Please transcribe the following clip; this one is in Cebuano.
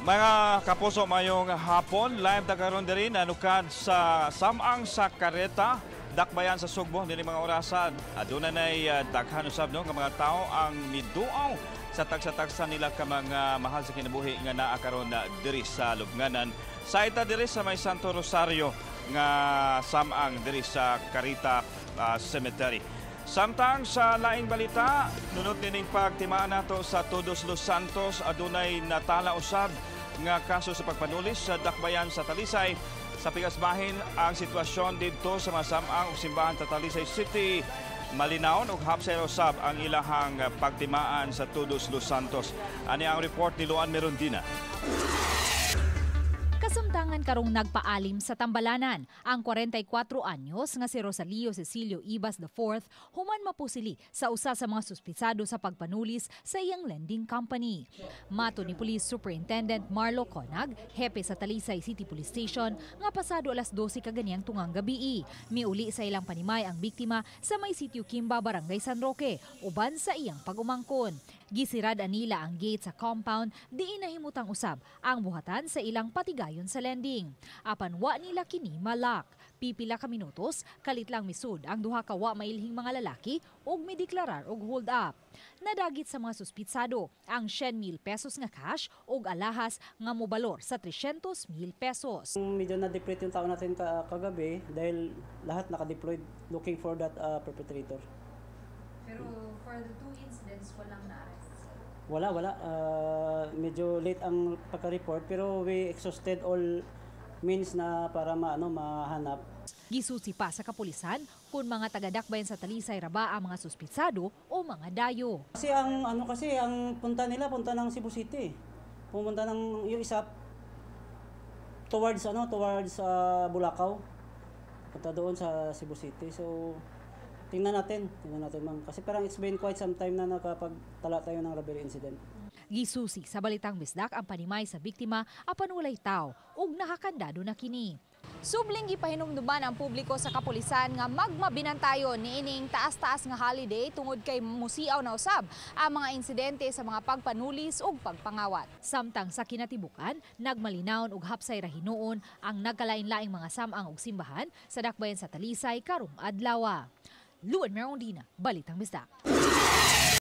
Mga kapuso, mayong hapon, live ta karon diri nanukad sa samang sa Kareta, dakbayan sa Sugbo nini mga orasan. Aduna nay daghan usab, no, nga mga tao ang miduaw sa tagsa-tagsa nila ka mga mahal sa kinabuhi nga naa karon na diri sa lubnganan. Sa ita diri sa may Santo Rosario nga samang diri sa Carita Cemetery. Samtang sa laing balita, nunot nining pagtimaan nato sa Todos Los Santos, adunay natala usab nga kaso sa pagpanulis sa dakbayan sa Talisay. Sa pikas bahin, ang sitwasyon didto sa mga samang ug simbahan sa Talisay City malinawon ug hapsay usab ang ilahang pagtimaan sa Todos Los Santos. Ani ang report ni Luan Merondina. Kasumtangan karong nagpaalim sa Tambalanan ang 44 anyos nga si Rosalio Cecilio Ibas IV human mapusili sa usa sa mga suspitsado sa pagpanulis sa iyang lending company. Mato ni Police Superintendent Marlo Conag, hepe sa Talisay City Police Station, nga pasado alas 12 kaganiyang tungang gabii, miuli sa ilang panimay ang biktima sa may Sitio Kimba, Barangay San Roque, uban sa iyang pag-umangkon. Gisirad nila ang gate sa compound, diin nahimutang usab ang buhatan sa ilang patigayon sa lending. Apan wa nila kini ma-lock. Pipila ka minutos, kalit lang misud ang duha ka wa mailhing mga lalaki ug mideklarar og hold up. Nadagit sa mga suspitsado ang 100,000 pesos nga cash ug alahas nga mobalor sa 300,000 pesos. Medyo na-deplete yung tao natin kagabi dahil lahat naka-deployed looking for that perpetrator. Pero for the two incidents, walang na-arrest? Wala, wala. Medyo late ang pagka-report pero we exhausted all means na para maano mahanap. Gisusi pa sa kapulisan kung mga tagadakbayan sa Talisay ra ba ang mga suspitsado o mga dayo. Kasi ang ano kasi ang punta nila, punta ng Cebu City. Pumunta ng yung isa towards ano towards Bulacau. Punta doon sa Cebu City. So tingnan natin, ma'am, kasi parang it's been quite some time na nakapagtala tayo ng robbery incident. Gisusi sa Balitang Bisdak ang panimay sa biktima apan walay tao ug nakakandado na kini. Subling gipahinumduman ang publiko sa kapulisan nga magmabinantayon niining taas-taas nga holiday tungod kay musiaw na usab ang mga insidente sa mga pagpanulis ug pagpangawat. Samtang sa kinatibukan, nagmalinawon ug hapsay ra hinuon ang nagkalain-laing mga samang ug simbahan sa dakbayan sa Talisay karong adlaw. Luan Merondina, Balitang Bisdak.